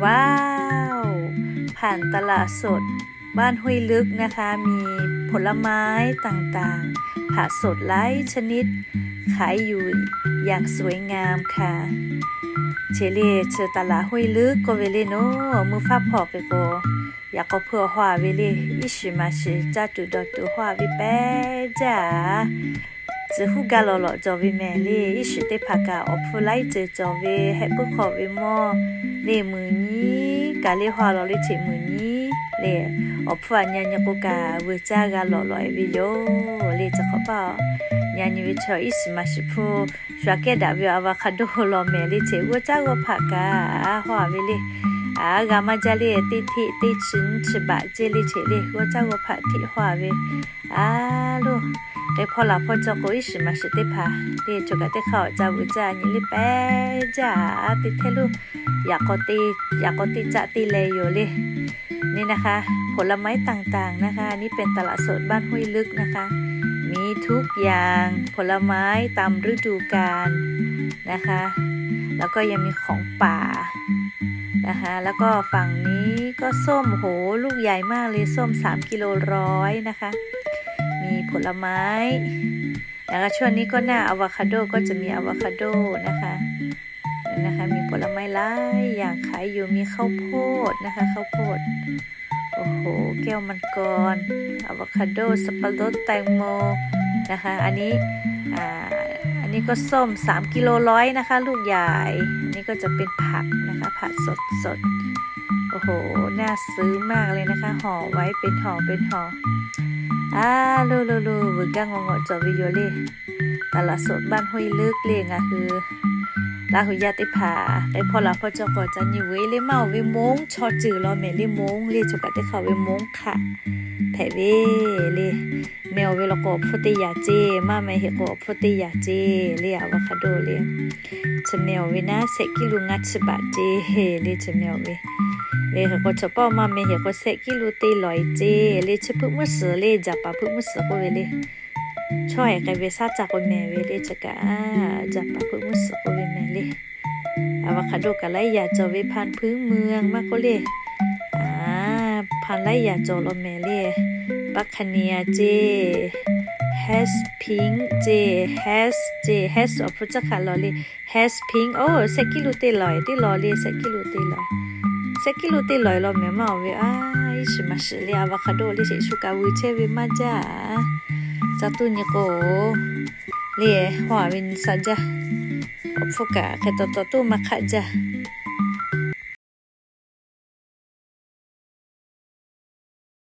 ว้าว ผ่านตลาดสดบ้านห้วยลึกนะคะ มีผลไม้ต่างๆ ผักสดหลายชนิด ขายอยู่อย่างสวยงามค่ะ Chi le chi ตลาดห้วยลึก k'oˆ ve le naˉ, mvuhˇ hpfuhˇ hpawˇ k'ai k'o, yaꞈ k'aw hpui awˬ haw ve le, iˉ shiˍ maˍ shiˍ caˇ tuˬ dawˬ tuˬ haw ve pehˇ jaˇ. Tcuh huˉ gaˇ lawꞈ lawꞈ cawˬ ve mehˍ le, iˉ shiˍ teˇ hpaˍ kaꞈ awˬ hpfuhˇ laiˉ ceuˬ cawˬ ve, hehˆ puiˉ hk'awꞈ ve mawˇ le, muiˬ nyi kaꞈ le haw lawꞈ le, cheꞈ muiˬ nyi le, awˬ hpfuhˇ aꞈ nyi nyi k'o kaꞈ vuiˬ caˇ g'a lawꞈ lawꞈ e ve yoˬ le. Chi hk'awꞈ paˇ aˬ, nyi nyi ve chaw iˉ shiˍ maˍ shiˍ hpfuhˇ shu aꞈ kehˉ daꞈ ve avocado lawˬ mehˍ le, cheꞈ g'awˇ caˇ g'awˇ hpaꞈ kaꞈ haw ve le. Aˬ, g'a maˇ jaˇ le, teˇ hteˆ teˇ chi nyiˇ chi baꞈ ceˇ le, cheꞈ le g'awˇ caˇ g'awˇ hpaꞈ hteˆ haw ve. A loˬ, k'ai hpawˇ laˬ hpawˇ cawˬ k'o, iˉ shiˍ maˍ shiˍ teˇ hpaˍ le, choˬ kaꞈ teˇ hk'aˇ awˬ ca vuiˬ caˇ nyi le pehˇ jaˇ. Teˇ hteˇ loˬ, yaꞈ k'aw te, yaꞈ k'aw teˇ caˆ teˇ leh yoˬ le. นี่นะคะ ผลไม้ต่างๆ นะคะ อันนี้เป็นตลาดสดบ้านห้วยลึกนะคะ มีทุกอย่าง ผลไม้ตามฤดูกาลนะคะ แล้วก็ยังมีของป่านะคะ แล้วก็ฝั่งนี้ก็ส้ม โห ลูกใหญ่มากเลย ส้มสามกิโลร้อยนะคะ มีผลไม้ แล้วก็ช่วงนี้ก็หน้าอะโวคาโด ก็จะมีอะโวคาโดนะคะ นะคะ มีผลไม้หลายอย่างขายอยู่ มีข้าวโพดนะคะ ข้าวโพด โอ้โห แก้วมังกร อะโวคาโด สับปะรด แตงโมนะคะ อันนี้ อ่า อันนี้ก็ส้มสามกิโลร้อยนะคะ ลูกใหญ่ อันนี้ก็จะเป็นผักนะคะ ผักสดๆ โอ้โห น่าซื้อมากเลยนะคะ ห่อไว้เป็นห่อเป็นห่อ A loˬ loˬ loˬ, vuiˬ gaˇ ngawˬ ngawˬ cawˬ ve yoˬ le. ตลาดสดบ้านห้วยลึก le, ngaˬ hui Laˇ huˍ yaˇ teˇ hpaˍ k'ai hpawˇ laˬ hpawˇ cawˬ k'o, ca nyi vuiˬ le, maˇ oˬ ve มง chaw ceuˬ lawˬ mehˍ le, มง le, choˬ kaꞈ teˇ hk'aˇ ve มง hk'aˆ hpehꞈ ve le. Meh oˬ ve law k'o awˬ hpfuhˇ teˇ yaꞈ ceˇ, maˇ meh heˆ k'o awˬ hpfuhˇ teˇ yaꞈ ceˇ le, avocado le. Chi meh oˬ ve naˉ, shehˆ กิโล ngaˇ chi baꞈ ceˇ le, chi meh oˬ ve. Ve hk'e k'o, chaw pawˆ maˇ meh heˆ k'o shehˆ กิโล te lawˬ e ceˇ le, chi hpeuꞈ mvuhˇ suhˍ le, jaˍ paˍ hpeuꞈ mvuhˇ suhˍ k'oˆ ve le. Chaw e k'ai ve shaˉ ca k'o mehˍ ve le, chi kaꞈ jaˍ paˍ hpeuꞈ mvuhˇ suhˍ k'oˆ ve mehˍ le. Avocado kaꞈ laiˉ yaꞈ cawˬ ve, พันธุ์พื้นเมือง maˇ k'oˆ le. A, พันธุ์ laiˉ yaꞈ cawˬ lawˬ mehˍ le. Buccaneer ceˇ, Hass pink ceˇ, Hass ceˇ, Hass awˬ hpfuhˇ caˇ hk'aˬ lawˬ le. Hass pink, oˇ, shehˆ กิโล te lawˬ e, te lawˬ le, shehˆ กิโล te lawˬ e. Shehˆ กิโล te lawˬ e lawˬ mehˍ maˇ oˬ ve a, iˉ shiˍ maˍ shiˍ le, avocado le, sheˍ shu kaꞈ vuiˬ chehˇ ve maˇ jaˇ. Ca tuˬ nyi k'o le, haw ve nyi sha jaˇ. Awˬ hpfuhˇ kaꞈ hk'e taw taw tuˬ maˇ hk'aˆ jaˇ.